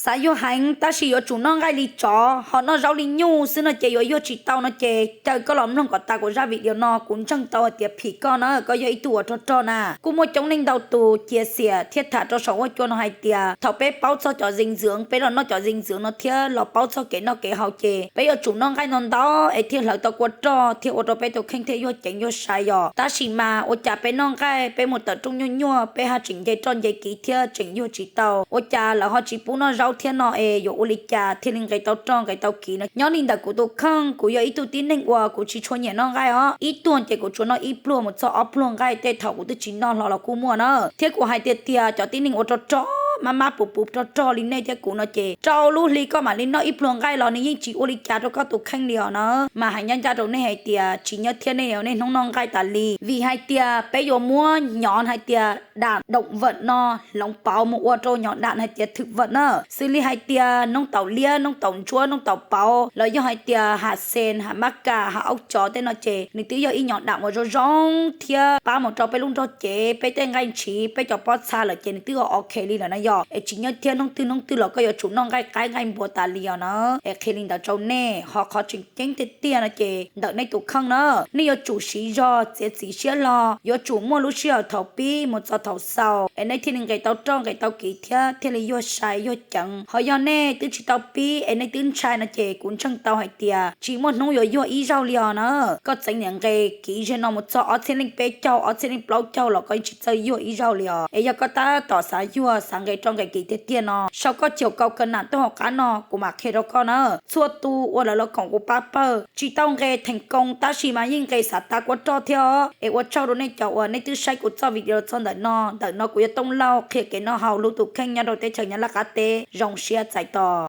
Xav yuag heev tab sis yuav tsum noj nqaij li tsov ho noj zaub li nyuj xwb no ces yuav yuag tsis tau no ces caw koj los mloog kom tas kuv zaj video no, kuv ntseeg tau hais tias phim koj na, koj yog ib tug uas rog rog na. Kuj muaj coob leej ntau tus cia xiam thiab tham rau saum huab cua no hais tias thaum peb paub txog cov zis ntxwv, peb los noj cov zis ntxwv no thiab los paub txog kev noj kev haus ces peb yuav tsum noj nqaij ntau ntau es thiaj hlawv tau kua rog thiab ua rau peb tus kheej thiaj yuag ceev yuag sai yom. Tab sis mas ua cas peb noj nqaij peb mus tawm rooj nyuaj nyuaj peb ho tseem nce roj nce kiv thiab tseem yuag tsis tau, ua cas lawv ho tsis pub noj zaub thiab no es yuav ua li cas thiaj li nqis tau roj nqis tau kiv no. Nyob li ntawm kuv tus kheej, kuv yog ib tug tib neeg uas kuv tsis tshua nyiam noj nqaij os. Ib tuag ces kuv tsuas noj ib pluag mus txog ob pluag nqaij, tej thaum kuv twb tsis noj hlo los kuj muaj na. Thiab kuv hais tias tias cov tib neeg uas rog rog, mab mab puv puv rog rog li nej thiab kuv no ces rau lub hli koj mam li noj ib pluag nqaij los nws yeej tsis ua li cas rau koj tus kheej li os na. Mas hais ncaj ncaj rau nej hais tias tsis nyob thiab nej, nej hnub noj nqaij tas li, vim hais tias peb yuav muab nyov hais tias dam doom vam no hloov pauv mus ua rau nyov dam hais tias thwm vam na. Xws li hais tias noob taum liab, noob taum ntsuab, noob taum pauv los yog hais tias ham xes, ham mab kas, ham aub tsov tej no ces nws twb yog ib nyov dam uas zoo zoo thiab pab mus rau peb lub nrog cev, peb tej nqaij ntshiv, peb cov pob txha lawm ces nws twb ok li lawm na yom. Es tsis nyob thiab hnub twg hnub twg los koj yuav tsum noj nqaij qaib nqaij npua tas li os na. Es qhia li ntawd rau nej, ho qhov tseem ceeb tiag tiag no ces ntawm nej tus kheej na, nej yuav tsum siv zog txiav txim siab hlo, yuav tsum muaj lub sij hawm thaum pib mus txog thaum xaus es nej thiaj li nqis tau roj nqis tau kiv thiab thiaj li yuag sai yuag ceev. Ho yog nej twb tsis tau pib es nej twb ntshai no ces kuv ntseeg tau hais tias tsis muaj hnub yuav yuag ib zaug li os na. Koj txeev niam nqis kiv ze no mus txog ob txhiab leej peb caug, ob txhiab leej plaub caug los koj yeej tsis txawj yuag ib zaug li os. Es yog koj tab tom xav yuag xav nqis roj nqis kiv tiag tiag no, sau koj caum kau ka nam tuaj hauv qab no kuv mam qhia rau koj na. Txhua tus uas lawv los koom kuv pab pawg tsis tau nqis theem koos tab sis mas yeej nqis xav tav kua roj thiab os. Es ua tsaug rau nej cov uas nej twb saib kuv txoj video txog ntawm no. Ntawm no kuv yog Tooj Lauj qhia kev noj haus hlub tus kheej nyob rau teb chaws Nyab Laj qab teb. Zoo siab txais tos.